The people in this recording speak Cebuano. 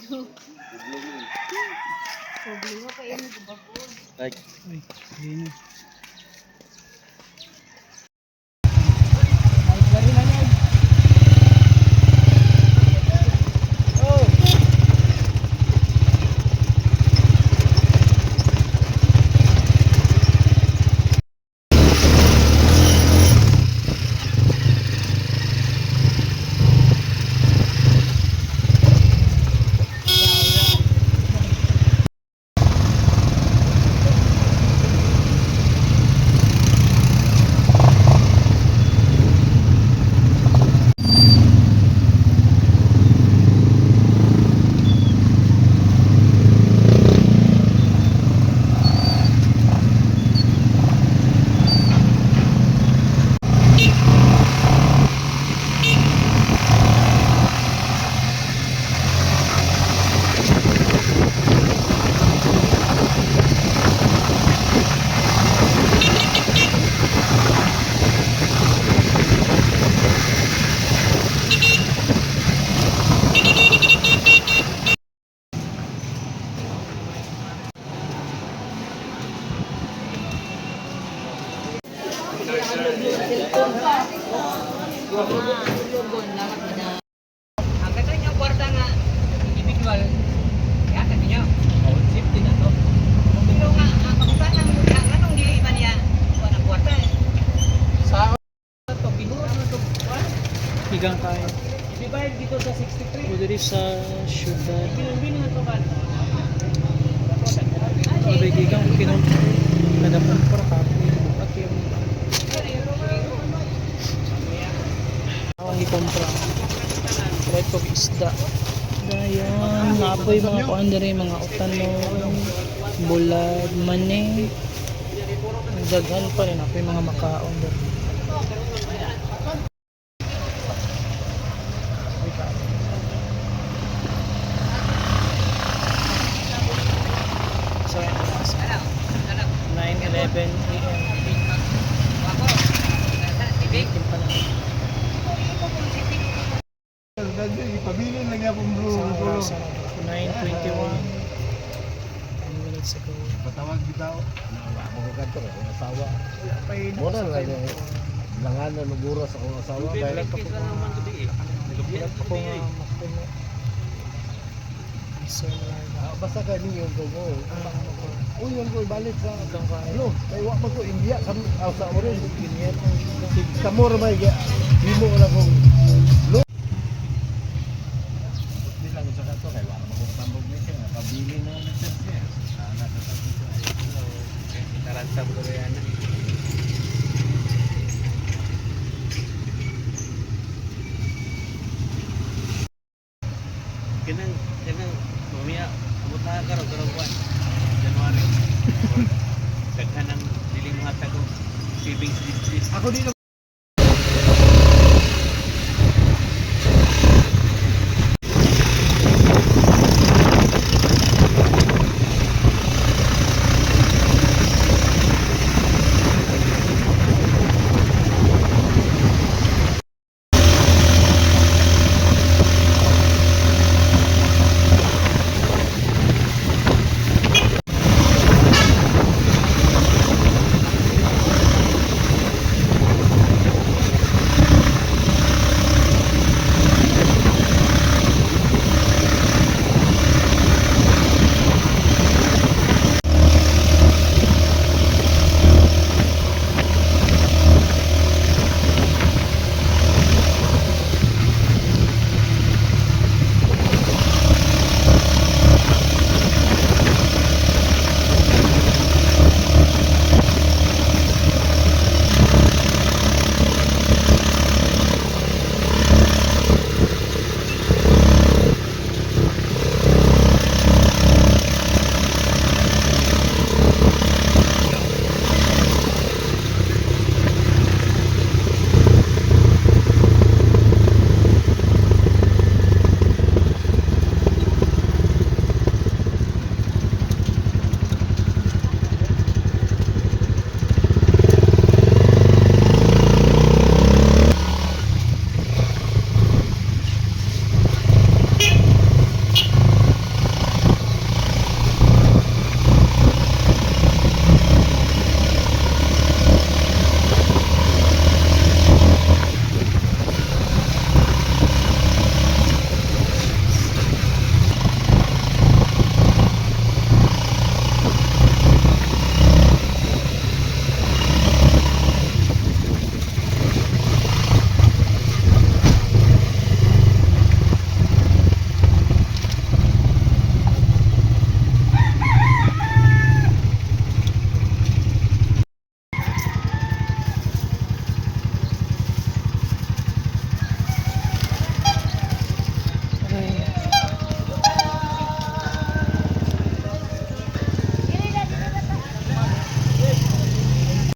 Problema pa yun, bago. Like, Ay, yun. Ang katong yung kwarta nga individual, yata ninyo. Safety na to. Pero nga, ang pagutana mo nga, anong dili ba niya kuha ng kwarta eh? Sa to pinuha na to. Higang kayo. I-divide dito sa 63. O diri sa syudad. Bilang na to man. O gigang kinong kada kumpra kape. Bukat yung ang gikompra. Try ko isda. Dayan, naapoy mga kuan diri, mga utanon, bulad, mani. Daghan pa rin apoy mga makaon diri. So, ayan, oras. 9:11 a.m. Ako, tibig. Team pa na. Pabilin lang yapon bro. Sa oras na 9:21. 10 minutes ago. Patawag bitaw. Nawa ako ko kanto kay akong asawa. Pay Mura lang yung langanan mag oras akong asawa kay Wala pa ko wala pa ko nga mapuno. So, Ah, basta kay ninyo ko mo. ang mga ko. Uy, yan ko ibalik sa Hanggang kayo. ano, kay wa man ko India kam ah, sa oras Ginyet ang sugar. Kamor may himo na kong lo. Di lang sa kanto kay wa man ko tambog ni siya. Pabilin na lang siya. Ana ka sa Taranta mo yan. Kanang kanang mamaya abot na karon karon buwan. January. Daghan ang dili mga tagong savings business. Ako dito.